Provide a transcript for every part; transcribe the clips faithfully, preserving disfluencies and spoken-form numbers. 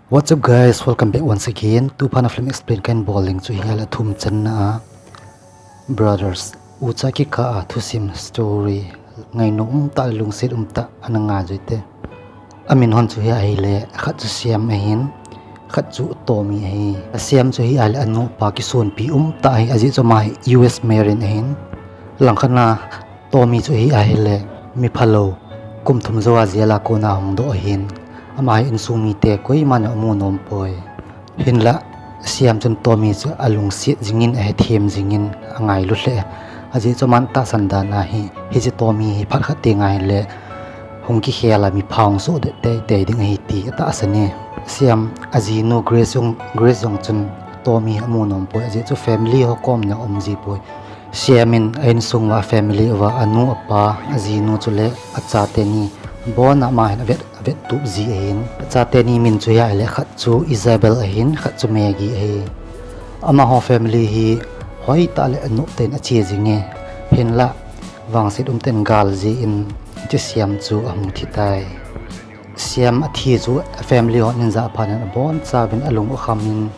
What's up guys, welcome back once again. Tuphat a film explain kahin bol ding chu hi ahile athum channa a Brothers, ucha kikah a thusim story, ngainom umtah le lungset umtah ana ngai jui te. Amin hon chu hi ahile, khat chu Siam ahin, khat chu Tommy ahi. A Siam chu hi ahile anu apa kisonpi umtah ahi, ajeh chu ama hi U S Marine ahin. Langkhat na Tommy chu hi ahile, miphalou, kum thum jou a jail a kona hungdoh ahin. Ama hi insung mite koiman amu nompoi. Hinlah, Siam chun Tommy chu alungset jingin, ahethem jingin, angailu lheh e. Ajeh chu aman tahsan dan ahi, hiche Tommy hi phat khat teng ahile, hung kikhel a mipha hung sohdet teitei ding ahi ti atahsan e. Siam ajinu Grace jong, Grace jong chun Tommy hi amu nompoi, ajeh chu family ho kom na um jipoi. Siam in a insung uva family uva anu apa, ajinu chule achate ni, abona ama hin avet, avettup ji ahin. Achate ni min chu hi ahile khat chu Isabel ahin, khat chu Maggie ahi. Amaho family hi hoitah le anop tah in ache jing e. Hinlah, vangset umtah in gal jeh in hiche Siam chu ahung thi tai. Siam athi chu family hon ahin jah phat in abonchauvin alung akham in,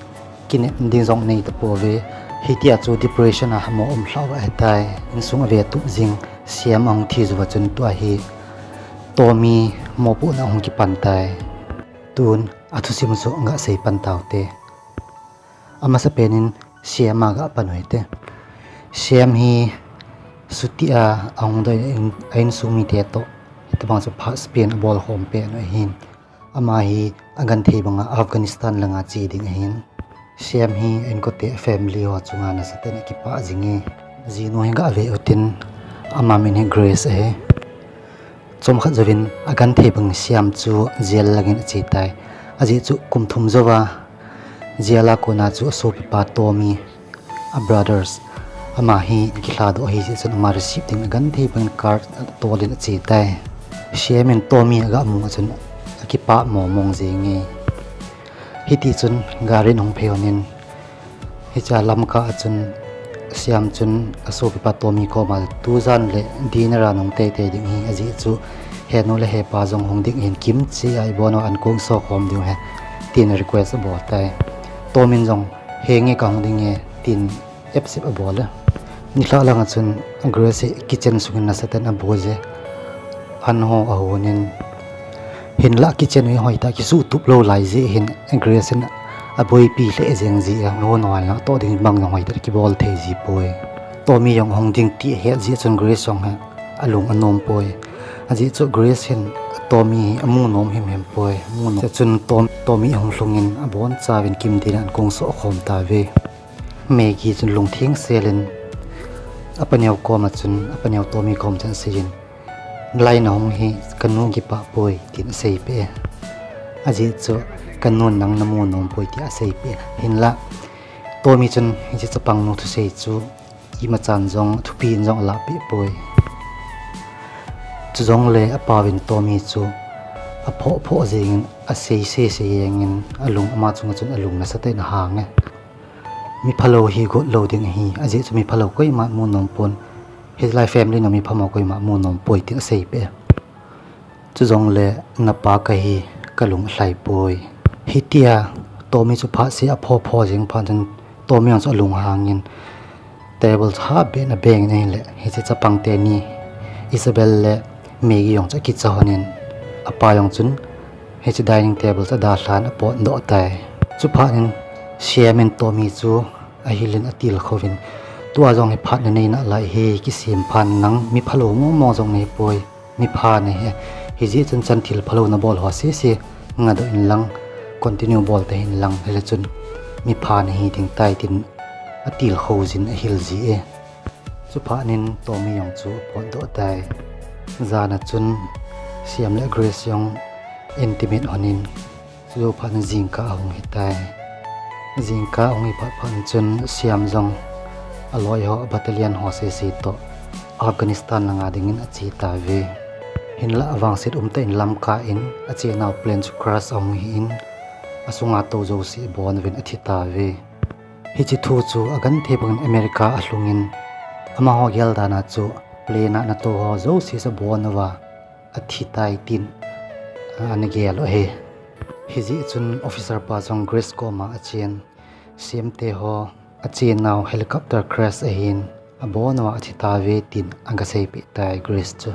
kinep ding jong nei tapouve. Hitia chu depression a hamo umlhah uva ahitai. Insung avetup jing, Siam ahung thi jouva chun tua hi Tommy mopohna ahung kipan tai. Tun athusim chu gasei pan taute. Amasapen in Siam a gapan u hite. Siam hi chutia ahung doi in, a insung mite toh hitobang chu phat pen abol khom pen u ahin. Ama hi agenthei banga Afghanistan langa che ding ahin. Siam hi a inkote family ho chunga nasatah in akipah jing e. Jinu hi gave utin, ama min hi Grace ahi. Chomkhat jouvin agenthei bang Siam chu jail langin ache tai. Ajeh chu kum thum jouva jail a kona chu asopipa Tommy, a brothers, ama hi akilhadoh ahi jeh chun ama receive ding agenthei bangin car atolin ache tai. Siam in Tommy agamu a chun akipah mongmong jenge. Hitichun gari in ahung phei lhonin, hichea lamkah a chun Siam chun asopipa Tommy koma, tujan le dinner a nahung teitei ding ahi, ajeh chu henu le hepa jong hung ding ahin, kimchea ibon uva ankong sokhom diu ahi, tin request abol tai. Tommy in jong, henge kahung dinge, tin accept abol e. Nilhah langa chun Grace hi kitchen sungin nasatah in aboi e. Anho ahonin, hinlah kitchen u hi hoitah kisuhtup lou lai jeh hin Grace in aboipi lheh jeng jeh a, anho in atoh ding bang jong hoitah kibol thei jipoi. Tommy jong hung ding ti ahet jeh chun Grace jong hi alung anompoi. Ajeh chu Grace hin Tommy hi amu nom himhim poi. Amu nom chun Tom-, Tommy ahung lhungin abonchauvin kimtina ankong sokhom tauve. Maggie chun lungtheng selin apaneo koma chun, apaneo Tommy kom chun aseiyin, lai nahung hi kanu kipah poi, tin aseipeh e. Ajeh chu kanun nang namu nompoi tia aseipeh e. Hinlah Tommy chun hiche chapangnu thusei chu imachan jong thupi in jong alahpeh poi. Chujongle apauvin Tommy chu aphoh phoh jengin, asei sei sei jengin, alung, ama chunga chun alung nasatah in ahang e. Miphalou hi gotlou ding ahi, ajeh chu miphalou koima mu nompon, hilai family na miphamo koima mu nompoi, tin aseipeh e. Chujongle napa kahi, kalung alhaipoi. Hitia Tommy chu phatseh aphoh phoh jeng phat chun Tommy jong chu alunghangin table chu habeh in abengin ahile, hiche chapang teni Isabel le Maggie jong chu akicha lhonin, apa jong chun hiche dining table chu adalhan apotdoh tai. Chuphat in Siam in Tommy chu ahilin atilkhouvin, tua jong hi phat nanei nalai hi, kisem phat in, nang miphalou mongmong jong nahipoi. Mipha nahi, hijeh chun chan thil phalou nabol ho sese ngadoh inlang, continue bol tahih inlang, hile chun mipha nahi ding tai, tin atilkhoujin ahil ji e. Chuphat in Tommy jong chu apotdoh tai. Jana chun Siam le Grace jong intimate lhonin, chujou phat in jingkah ahung hitai. Jingkah ahung hi phat phat in chun Siam jong aloi ho, battalion ho sese toh Afghanistan langa dingin ache tauve. Hinlah avangset umtah in lamkah in achenau plane chu crash ahung hi in, asunga tou jouse abon uvin athi tauve. Hiche thu chu agenthei bangin America alhungin, amaho gel dan a chu plane a natou ho jouse chu abon uva athi tai tin ana gel u ahi. Hijeh chun officer pa jong Grace koma achen, Siam te ho, achenau helicopter crash ahin, abonauva athi tauve tin agaseipeh tai Grace chu.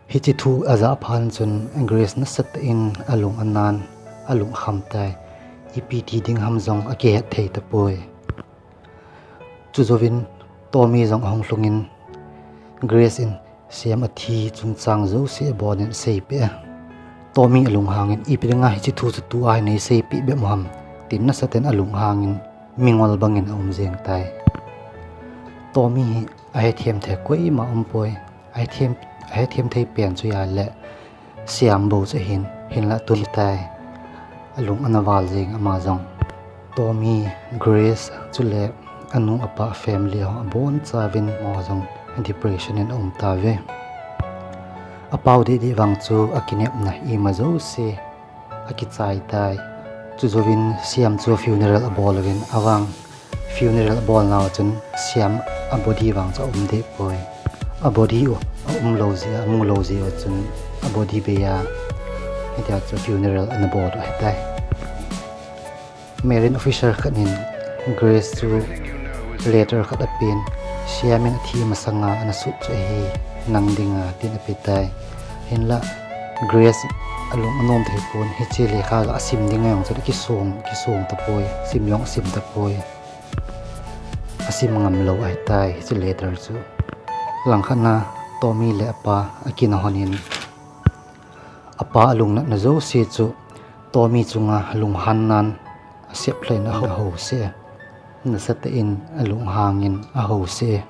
Hiche thu ajah phat chun Grace nasatah in alung anan, alung akham tai. Ipi ti ding ham jong akihet thei tapoi. Chujouvin Tommy jong ahung lhungin Grace in Siam athi chungchang jouse abonin aseipeh e. Tommy alunghangin, ipi dinga hiche thu chu tua hi neiseipeh bep u ham, tin nasatah in alunghangin mingol bangin aum jeng tai. Tommy hi ahethem thei koima umpoi. Ahethem, ahethem thei pen chu ahile Siam bou chu ahin, hinlah tun tai. Alung ana val jeng ama jong. Tommy, Grace, chule anu apa family ho abonchauvin amaho jong depression in aum tauve. Apao dehdeh vang chu akinepna ima jouse akichai tai. Chujouvin Siam chu funeral abol uvin, avang funeral abolnau chun Siam a body vang chu aum deh poi. A body u aumlou jeh a, amulou jeh u chun a body bei a, hitia chu funeral ana bol u ahitai. Marine officer khat in Grace chu letter khat apen, Siam in athi masanga ana sut chu ahi, nang dinga, tin ape tai. Hinlah Grace alung anom thei pon, hiche lekha ga asim ding jong chu akisong, kisong tapoi, sim jong asim tapoi. Asim ngamlou ahitai hiche letter chu. Langkhat na Tommy le apa akin ahonin, apa alungnatna jouse chu Tommy chunga lunghannan aseplhah in ahouse. Nasatah in alunghangin ahouse.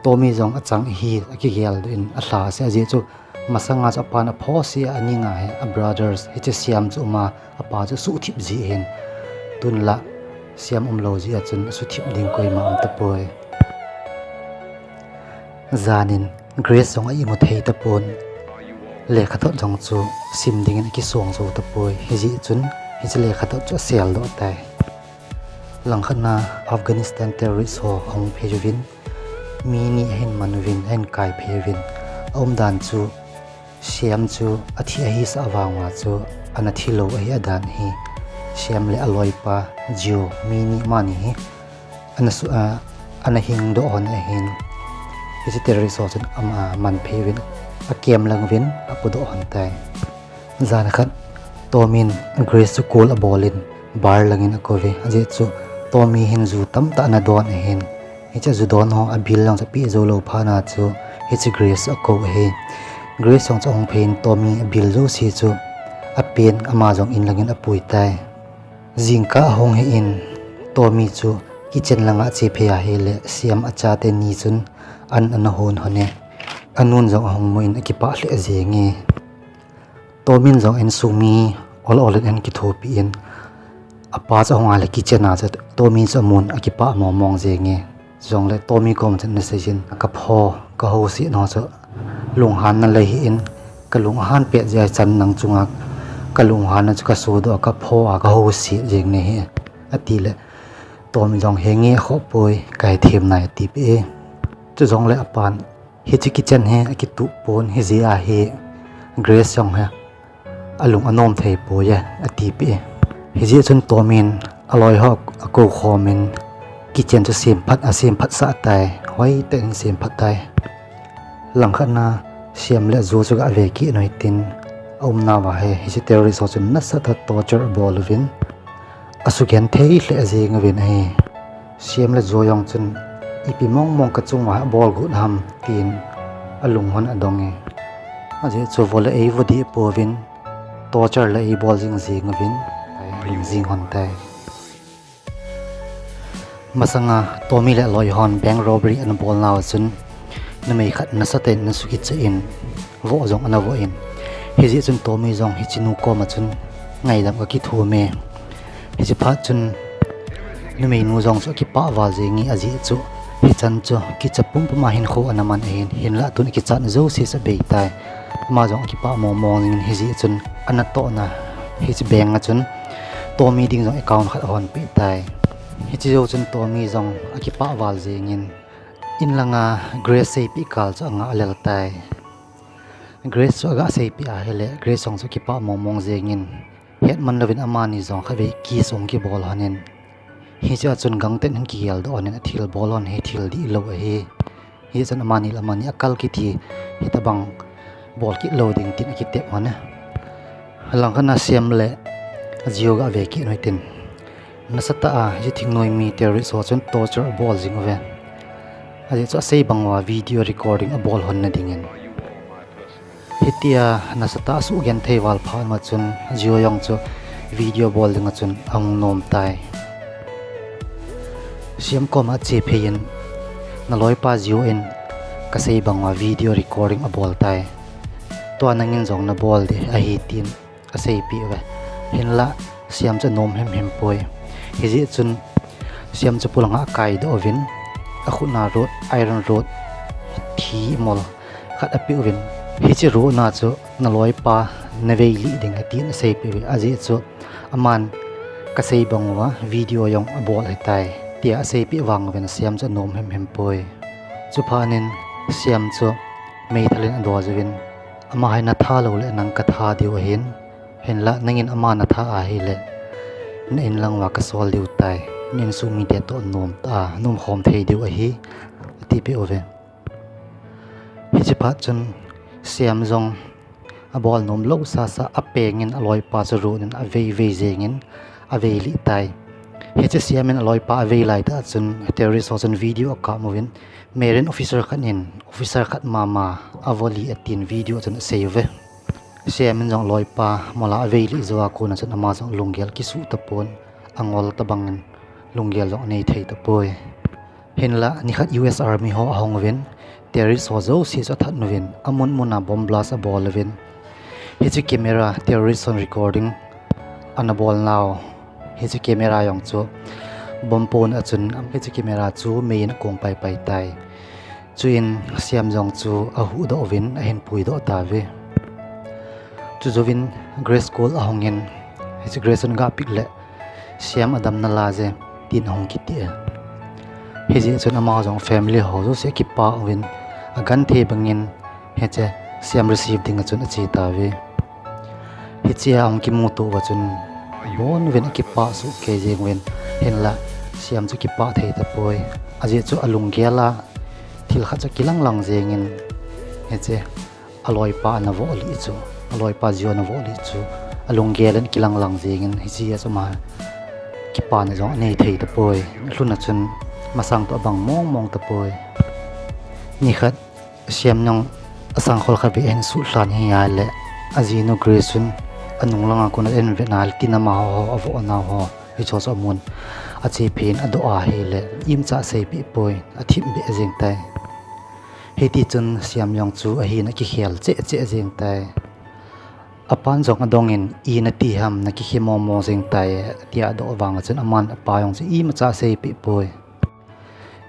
Tommy jong achang ahi akigel doh in alhase, ajeh chu masanga chu apan aphose a, aninga hi a brothers hiche Siam chu uma, apa chu asuhthip ji ahin. Tunlah Siam umlou jeh a chun asuhthip ding koima um tapoi. Janin Grace jong a-imu thei tapon, lekhathot jong chu sim dingin akisong jou tapoi. Hijeh chun hiche lekhathot chu aseldoh tai. Langkhat na Afghanistan terrorist ho ahung phei uvin, mi ni ahin man uvin, ahin kai phei uvin, aumdan chu Siam chu athi ahisah vang uva chu ana thilou ahi adan hi. Siam le aloipa Joe, mi ni amani hi ana su-, a, ana hingdoh hon ahin, hiche terrorist ho chun ama man phei uvin, a camp lang uvin apodoh hon tai. Jan khat Tommy in Grace chu call abolin bar langin akouve. Ajeh chu Tommy hin ju tamtah ana don ahin, hiche ju don ho a bill jong chu apeh joulou phat na chu hiche Grace chu akou ahi. Grace jong chu ahung phei in Tommy a bill jouse chu apen, ama jong in langin apui tai. Jingkah ahung hi in, Tommy chu kitchen langa ache phei ahile Siam achate ni chun an ana hon hon e. Anun jong ahung mu in akipah lheh jenge. Tommy in jong insung mi ol ol in ahin kithopi in, apa chu ahung a le kitchen a chu Tommy chu amun akipah mong mong jenge. Chujongle Tommy kom chun ana seijin, ka pho, ka houset ho chu lunghanna lei hi in, ka lunghan pet jeh a chan nang chunga ka lunghanna chu ka sodoh a, ka pho a, ka houset jeng nahi, atile Tommy jong henge akhoh poi, ka hethem nai atipeh e. Chujongle apan, hiche kitchen hi akituh pon, hijeh a hi Grace jong hi alung anom thei poi e, atipeh e. Hijeh chun Tommy in aloi ho akou khomin kitchen chu semphat, asemphat sah tai, hoitah in semphat tai. Langkhat na Siam le Joe chu gave kit un tin, aumnauva hi hiche terrorist ho chun nasatah a torture abol uvin, asugenthei lheh jeng uvin ahi. Siam le Joe jong chun, ipi mong mong ka chunguva abol got ham, tin alunghon adong e. Ajeh chu vo le ei vo deh pouvin, torture le eibol jing jeng uvin, alung jing hon tai. Masanga Tommy le aloi hon bank robbery ana bolnau chun, numei khat nasatah in ana sukicha in, voh jong ana voh in. Hijeh chun Tommy jong hiche nu koma chun, ngaidam ka kithum e. Hiche phat chun numeinu jong chu akipah val jenge, ajeh chu hichan chu kicha pumpum a hinkho ana man ahin, hinlah tun akichatna jouse chu abei tai. Ama jong akipah mong mong jengin, hijeh chun anatohna hiche bank a chun Tommy ding jong account khat ahonpeh tai. Hiche jou chun Tommy jong akipah val jengin, in langa Grace seipeh kal chu anga alel tai. Grace chu aga seipeh ahile Grace jong chu akipah mong mong jengin, Hetman louvin amani jong khatvei kiss ahung kibol lhonin, hichea chun gangtah in ahung kigel doh lhonin, athil bol lhon hi thil dihlou ahi. Hichun amani le amani akal kiti hitobang bol kit lou ding tin akitep lhon e. Langkhat a Siam le Jio gave kit un tin, nasatah a hiche thingnoi mi terrorist ho chun torture abol jing uve. Ajeh chu asei bang uva video recording abol lhon na dingin. Hitia nasatah a asuhgenthei val phat ma chun Jio jong chu video bol dinga chun ahung nom tai. Siam koma ache phei in, naloipa Jio in kasei bang uva video recording abol tai. Tua nangin jong nabol ding ahi tin aseipeh uve. Hinlah Siam chu anom himhim poi. Hijeh chun Siam chu polanga akaidoh uvin, akhutna rod, iron rod, thi mol khat apeh uvin, hiche rodna chu naloipa naveilih ding ahi tin aseipeh uve. Ajeh chu aman kasei bang uva video jong abol ahitai, tia aseipeh vang uvin Siam chu anom himhim poi. Chuphat in Siam chu meithal in ado jouvin, ama hi natha louleh nang katha diu ahin, hinlah nangin ama natha ahileh, na in lang uva kasol diu tai, na insung mite toh nomtah a nomkhom thei diu ahi, atipeh uve. Hiche phat chun Siam jong abol nom lou sasa a apengin aloipa chu rod in aveivei jengin aveilih tai. Hiche Siam in aloipa avei laitah chun terrorist ho chun video akap uvin, marine officer khat in, officer khat mama avo lih atin video chun asei uve. Siam in jong aloipa mola aveilih jouva kona chun ama jong lunggel akisuh tapon, angol tobangin lunggel jong anei thei tapoi. Hinlah nikhat U S Army ho ahung uvin, terrorist ho jouse chu athat uvin, amun muna bomb blast abol uvin, hiche camera, terrorist hon recording ana bolnau, hiche camera jong chu bomb pon a chun hiche camera chu mei in akong paipai tai. Chuin Siam jong chu ahuhdoh uvin ahin puidoh tauve. Chujouvin Grace call ahungin, hiche Grace in gahpeh leh Siam adam nalai je, tin ahung kiti e. Hijeh chun ama jong family ho jouse akipah uvin, agenthei bangin hiche Siam receive dinga chun ache tauve. Hichea ahung kimuto uva chun abonuvin akipah sohkei jeng uvin, hinlah Siam chu akipah thei tapoi. Ajeh chu alunggel a thil khat chu akilang lang jengin, hiche aloipa anavoh lih chu, aloipa Jio anavoh lih chu alunggel in akilang lang jengin, hichea chu ama kipana jong anei thei tapoi. Alhun a chun masang toh abang mongmong tapoi. Nikhat Siam jong asangkhol khatvei ahin suhlhan ahileh, ajinu Grace chun anung langa kona ahin vetna le tin amaho ho avohnau ho hicheho chu amun, ache phei in adoh ahileh imacha aseipeh poi, athimbeh jeng tai. Hitichun Siam jong chu ahina akikhel cheh cheh jeng tai. Apan jong adongin, ina ti ham, nakikhe mongmong jeng tai, tia adoh vanga chun aman apa jong chu imacha aseipeh poi.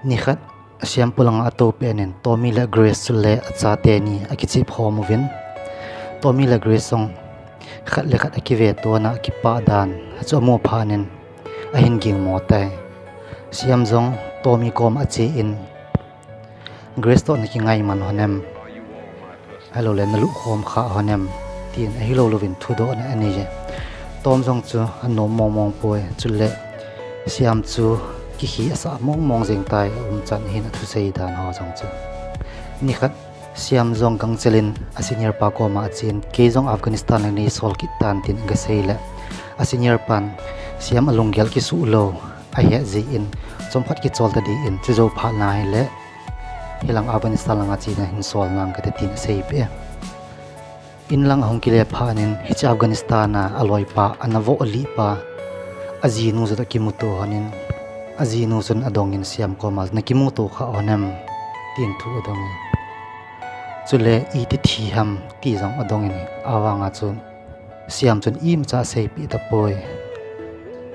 Nikhat Siam polanga atoupeh in Tommy le Grace chule achateni akichep khom uvin, Tommy le Grace jong khat le khat akivetona akipah dan chu amu phat in ahin gingmo tai. Siam jong Tommy koma achen, Grace toh nakingai man lhonem, ahiloule nalup khom kha lhonem, tin ahilou louvin thudohna anei e. Tom jong chu anom mongmong poi, chule Siam chu kikhe asah mongmong jeng tai, aumchan ahin athusei dan ho jong chu. Nikhat Siam jong gangchel in asenior pa koma achen, kei jong Afghanistan lang neisol kit tan tin agasei le, asenior pan Siam alunggel kisuh lou ahet jeh in, chomkhat kichol tadin, chujou phat nahile hilang Afghanistan langa chena hin sol nang kate tin aseipeh e. Inlang ahung kile phat in hiche Afghanistan a aloipa anavoh lih pa ajinu chu toh kimuto lhonin, ajinu chun adongin Siam koma nakimuto kha lhonem, tin thu adongin, chule iti thi ham ti jong adongin, avanga chun Siam chun imacha aseipeh tapoi.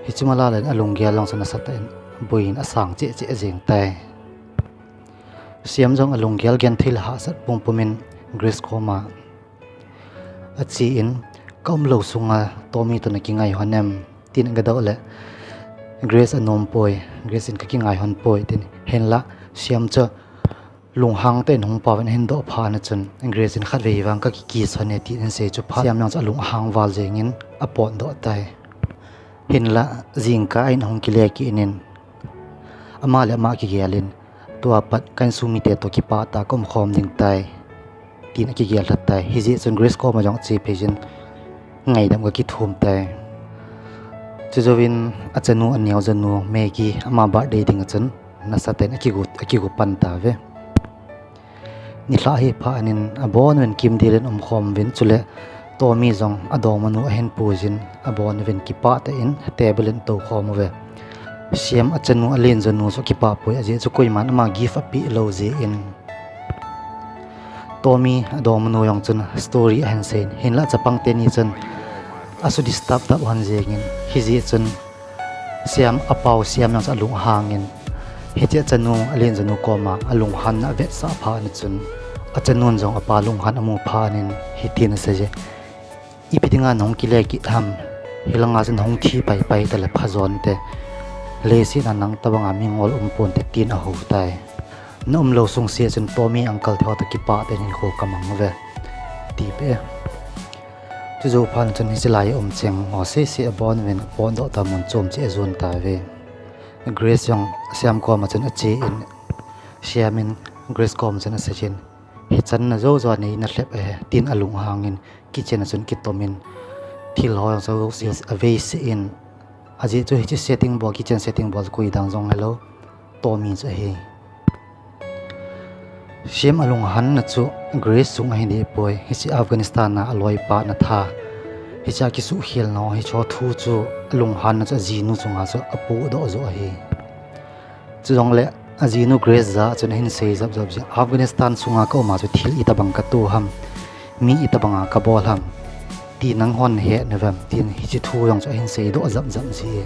Hiche mala le alunggel jong chu nasatah in boiyin asang cheh cheh jeng tai. Siam jong alunggel genthei le hahsat pumpum in Grace koma achen, kaumlou sunga Tommy toh nakingai lhonem, tin agadoh le, Grace anom poi, Grace in kakingai lhon poi, tin, hinlah Siam chu Lunghang tah in hung pao in ahin doh phat na chun, Grace in khatvei vang ka kikiss hon e tin ahin sei chu phat, Siam jong chu alung ahang val jeng in apotdoh tai. Hinlah jingkah in ahung kile kit in, ama le ama akigel in, tua pat ka insung mite toh kipah tah a ka umkhom ding tai, tin akigel lha tai. Hijeh chun Grace koma jong ache phei jin ngaidam ka kithum tai. Chujouvin achanu aneo janu Maggie ama birthday ding a chun nasatah in akigo, akigo pan tauve. Nilhah hi phat in abon uvin kimdel in umkhom uvin, chule Tommy jong adongmanu ahin puijin abon uvin kipah tah in table in atoukhom uve. Siam achanu alen janu chu akipah poi, ajeh chu koiman ama gift apeh lou jeh in. Tommy adongmanu jong chun story ahin seiyin, hinlah chapang teni chun asu disturb tah hon jengin, hijeh chun Siam apau Siam jong chu alung ahangin, hiche achanu alen janu koma alunghanna avetsah phat na chun, achanun jong apa lunghan amu phat in hitin aseiye, ipi dinga nahung kile kit ham, hilanga chun nahung thi paipai tale phajonte, leiset a nang tobanga mingol umponte tin ahou tai. Na umlou sungse chun Tommy uncle teho toh kipah tah in hinkho kamang uve, tipeh e. Chujou phat chun hiche lai a um cheng ho sese abon uvin apotdoh tah a mun chom cheh ajon tauve. Grace jong Siam koma chun ache in, Siam in Grace koma chun aseiyin, hichan na jou jou a nei na lhep ahi, tin alung ahangin kitchen a chun akitomin, thil ho jong chu jouse aveiseh in, ajeh chu hiche setting bol, kitchen setting bol chu koidang jong hilou, Tommy chu ahi. Siam alunghanna chu Grace chung ahi deh poi, hiche Afghanistan a aloipa na tha, hiche a kisuhkhelna ho, hicheho thu chu alunghanna chu ajinu chunga chu apohdoh joh ahi. Chujongle ajinu Grace jah a chun ahin sei jap jap jin, Afghanistan sunga ka um a chu thil itobang ka toh ham, mi itobanga ka bol ham, ti nanghon nahet nauvem, tin hiche thu jong chu ahin seidoh jap jap ji.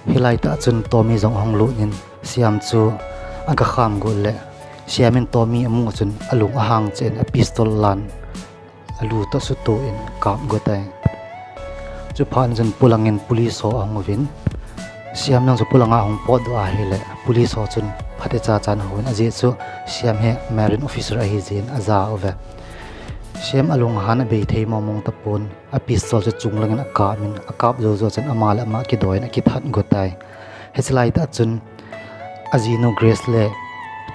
Hilai tah chun Tommy jong ahung lut in, Siam chu aga kham got le, Siam in Tommy amu a chun alung ahang cheh in, apistol alan, alu toh suto in akap got tai. Chuphat chun polangin police ho ahung uvin, Siam jong chu polanga ahung potdoh ahile, police ho chun phatecha chan ahouvin, ajeh chu Siam hi marine officer ahi jeh in aja uve. Siam alunghan abei thei mong mong tapon, apistol chu chunglangin akap in, akap jou jou chun ama le ama kidoiyin akithat got tai. Hiche lai tah chun ajinu Grace le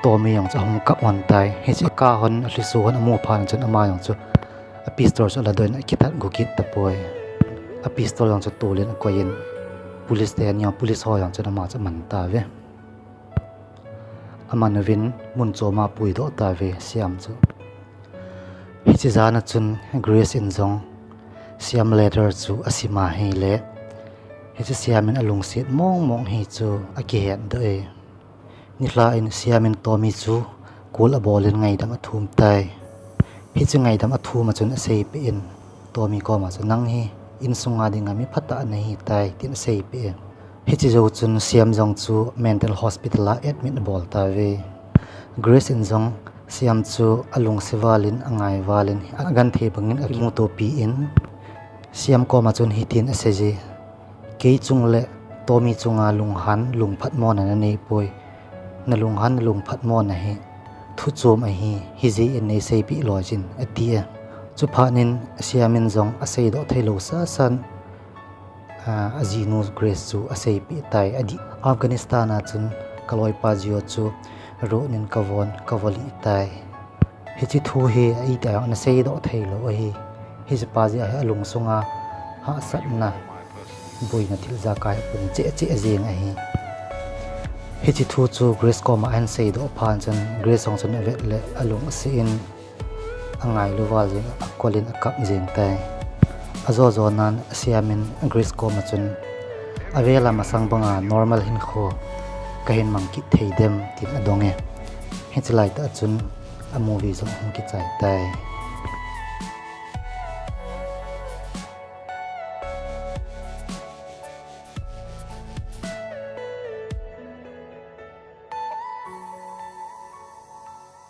Tommy jong chu ahung kap hon tai. Hiche akap hon, alhiso hon amu phat chun ama jong chu apistol chu aladoh in akithat got kit tapoi. Apistol jong chu tolin akoiyin, police te, police ho jong chun ama chu aman tauve. Aman uvin mun choma apuidoh tauve Siam chu. Hiche jan a chun Grace in jong Siam letter chu asim ahile, hiche Siam in alungset mong mong hi chu akihetdoh e. Nilhah in Siam in Tommy chu call abolin ngaidam athum tai. Hiche ngaidam athum a chun aseipeh in, Tommy koma chu, nang hi insunga dinga mi phatah nahi tai, tin aseipeh e. Hiche jou chun Siam jong chu mental hospital a admit abol tauve. Grace in jong Siam chu alungse valin, angai valin, agenthei bangin akimutopi in, Siam koma chun hitin aseiye, kei chung le Tommy chunga lunghan lungphatmona nanei poi. Nalunghan nalungphatmona hi thuchom ahi, hijeh in neiseipeh loi jin, ati e. Chuphat in Siam in jong aseidoh theilou sasan, ajinu Grace chu aseipeh tai, adih, Afghanistan a chun kaloipa jiho chu road in kavon, kavo lih tai. Hiche thu hi itih jong ana seidoh theilou ahi. Hichepa jeh a hi alungsunga hahsatna, boina thil ijakai apung cheh cheh jeng ahi. Hiche thu chu Grace koma ahin seidoh phat chun Grace jong chun avet le alung ase in, angailu val jeng, akolin akap jeng tai. Ajo jonan Siam in Grace koma chun, avel a masang banga normal hinkho kahin mang kit thei dem, tin adong e. Hiche laitah chun a movie jong ahung kichai tai.